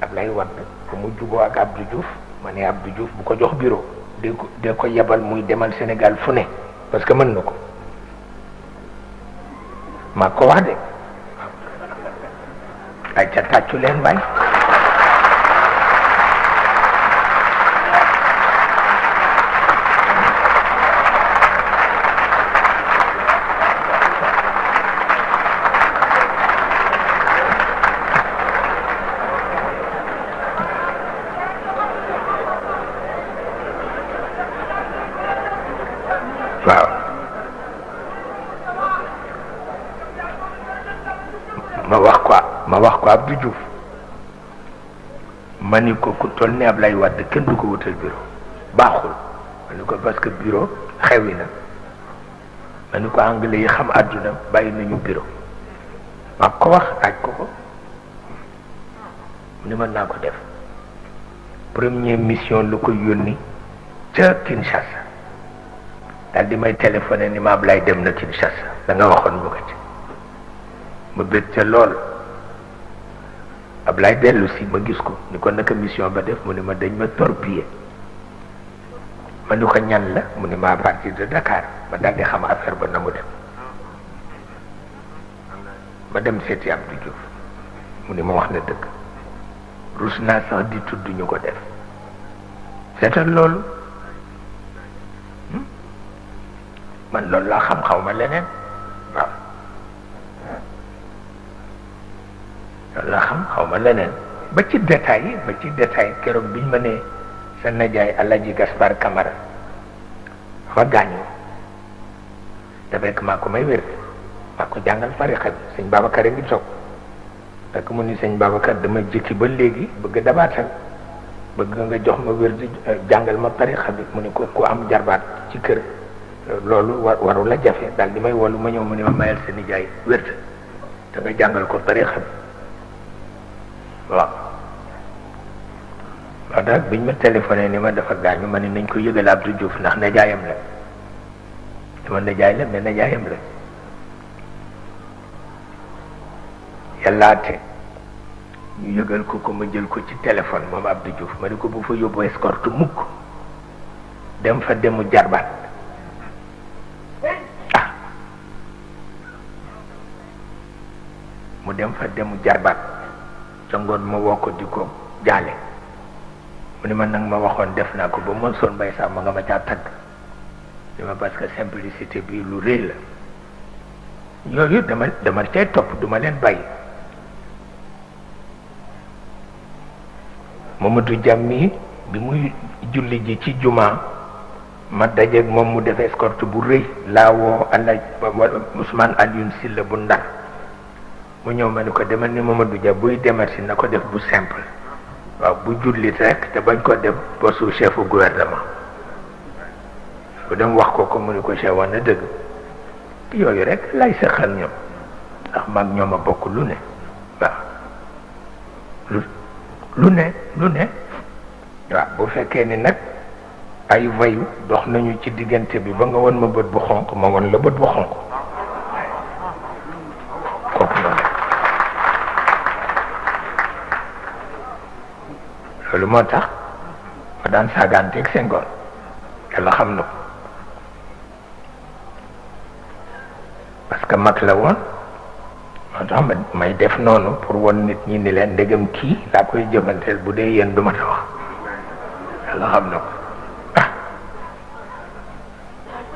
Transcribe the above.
Ablaye Wade bu mu juboo ak Abdou Diouf ma ne Abdou Diouf bu ko jox bureau de ko yebal muy demal Sénégal fu ne parce que mën na ko maa ko wax de ay ca tàccu leen waay waaw ma wax ko Abdou Diouf ma ni ko ku toll ni Ablaye Wade kenn du ko wutal bureau baaxul ma ni ko parce que bureau xewi na ma ni ko anglais yi xam àdduna bàyyi nañu bureau ma ko wax aj ko ni mën naa ko def première mission lu ko yónni ca Kinshasa daal di may téléphoné ni ma Ablaye dem na Kinshasa da nga waxoon mu ko ci ma bég ca lool Ablaye dellu si ma gis ko ni ko naka mission ba def mu ni ma dañ ma torpiller ma ni ko ñan la mu ni ma à partir de Dakar ma daal di xam affaire ba na mu dem ma dem seeti Abdou Diouf mu ni ma wax na dëgg rus naa sax di tudd ñu ko def seetal loolu man loolu laa xam xaw ma leneen waaw loolu laa xam xaw ma leneen ba ci détail keroog biñ ma ne sa najaay Alaaji Gaspard Camara fa gaañu te fekk maa ko may wér maa ko jàngal tarixa bi sëñ Babacar a ngi toog fekk mu ni sëñ Babacar dama jëkki ba léegi bëgg dabaatal bëgg nga jox ma wér di jàngal ma tarixa bi mu ni ko ku am jarbaat ci kër loolu waru la jafe daal di may wolu ma ñëw mu ni ma mayal sa nijaay wér te nga jàngal ko tarixa bi waaw wax daal biñ ma téléphoné ni ma dafa gaañu ma ne nañ ko yëgal Abdou Diouf ndax nijaayam la dama nijaay la mais nijaayam la yàllaate ñu yëgal ko ma jël ko ci téléphone moom Abdou Diouf ma ne ko bu fa yóbbu escorte mukk dem fa demu jarbaat mu dem fa demu jarbaat ca ngoon ma woo ko di ko jaale mu ni ma nag ma waxoon def naa ko ba mën soon mbay sax ma nga ma caa tagg ni ma parce que simplicité bi lu rëy la yooyu dama cay topp duma leen bàyyi Mamadou Diammi bi muy julli ji ci jumaa ma dajeeg moom mu def escorte bu rëy laa woo Ousmane Alioune Sylla bu Ndar mu ñëw ma ni ko demal ni Mamadou Dia buy demersi na ko def bu simple waaw bu jullit rek te bañ ko def postu chefu gouvernement bu dem wax ko mu ni ko chef wax na dëgg yooyu rek lay sëqal ñoom ndax mag ñoom a bokk lu ne waaw lu ne waaw bu fekkee ni nag ay wayu dox nañu ci diggante bi ba nga won ma bët bu xonq ma won la bët bu xonq kooku noonu loolu moo tax ma daan saagaanteeg Senghor yàlla xam na ko parce que mag la woon moo tax may def noonu pour won nit ñi ni leen ndegam kii laa koy jëfanteel bu dee yéen du ma ta wax yàlla xam na ko